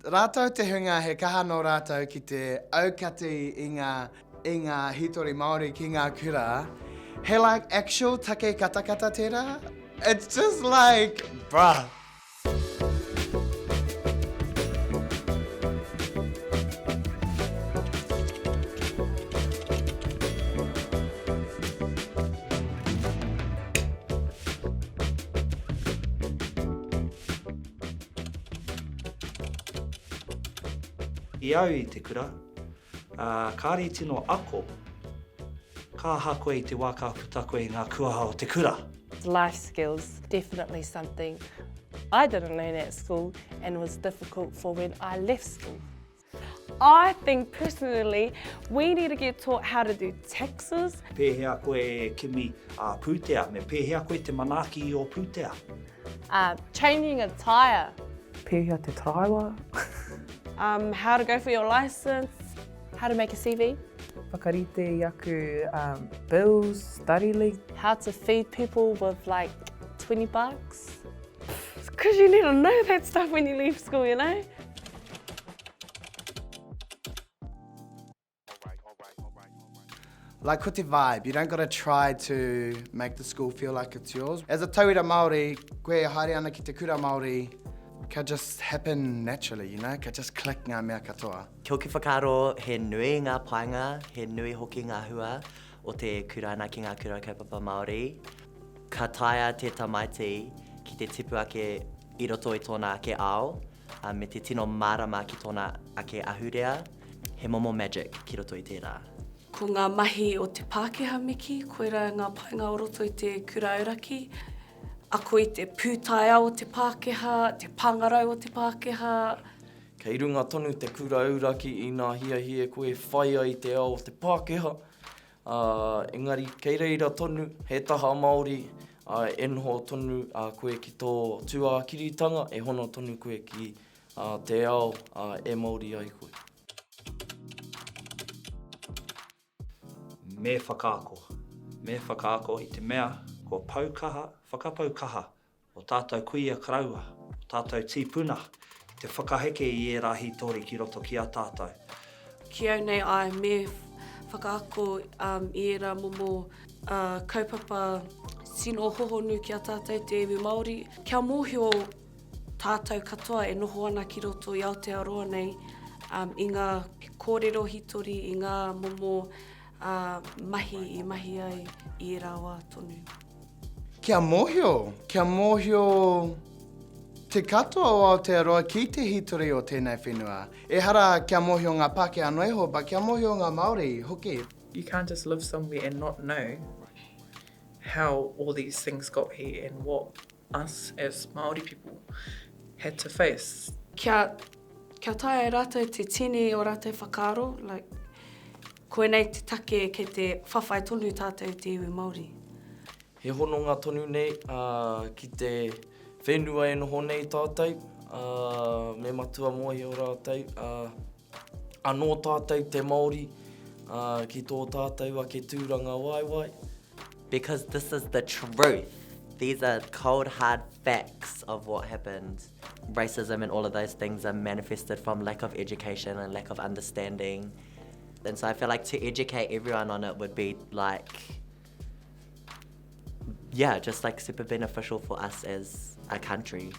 Rātou te hunga he kaha nō rātou ki te aukati i ngā, i ngā hītori Māori ki ngā kura, he like actual take katakata tērā? It's just like, bruh. I au i te kura, ā, kāre i tino ako, ka aha koe i te wā ka puta koe i ngā kuaha o te kura? Life skills, definitely something I didn't learn at school and was difficult for when I left school. I think personally we need to get taught how to do taxes. Pēhea koe e kimi pūtea, me pēhea koe te manaaki i ō pūtea? Uh, changing a tyre. Pēhea te taraiwa? Um, how to go for your licence. How to make a CV. Whakarite i aku um, bills, study leave. How to feed people with like 20 bucks. Because you need to know that stuff when you leave school, you know? Like ko te vibe, you don't gotta try to make the school feel like it's yours. As a tauira Māori, koe e haere ana ki te kura Māori, ka just happen naturally, you know, ka just click ngā mea katoa. Ki ōku whakaaro, he nui ngā painga, he nui hoki ngā hua o te kuraina ki ngā kura kaupapa Māori. Ka taea te tamaiti ki te tipu ake i roto i tōna ake ao, ā, me te tino mārama ki tōna ake ahurea, he momo magic ki roto i tērā. Ko ngā mahi o te Pākehā me kī, koirā ngā painga o roto i te kura auraki. Ako i te pūtaiao o te Pākehā, te pāngarau o te Pākehā. Kei runga tonu te kura auraki inā hiahia koe whai ai te ao o te Pākehā, Ā, engari kei reira tonu he taha Māori, ā, e noho tonu a koe ki tō tūākiritanga, e hono tonu koe ki ā, te ao, ā, e Māori ai koe. Me whakaako. Me whakaako i te mea kua pau kaha, whakapau kaha o tātou kuia karaua, o tātou tīpuna ki te whakaheke i ērā hītori ki roto ki a tātou. Ki au nei āe me whakaako i ērā momo kaupapa tino hohonu ki a tātou te iwi Māori, kia mōhio tātou katoa e noho ana ki roto i Aotearoa nei i ngā kōrero hītori, i ngā momo mahi i mahi ai i ērā wā tonu. Kia mōhio, kia mōhio te katoa o Aotearoa ki te hītori o tēnei whenua. Ehara kia mōhio ngā Pākehā noa iho, but kia mōhio ngā Māori hoki. You can't just live somewhere and not know how all these things got here and what us as Māori people had to face. Kia, kia taea e rātou te tini o rātou whakaaro, like, Koinei te take kei te whawhai tonu tātou te iwi Māori. He hononga tonu nei ki te whenua e noho nei tātou, me matua mōhio rātou, anō tātou te Māori ki tō tātou ake tūrangawaewae. Because this is the truth. These are cold hard facts of what happened. Racism and all of those things are manifested from lack of education and lack of understanding. And so I feel like to educate everyone on it would be like, yeah, just like super beneficial for us as a country.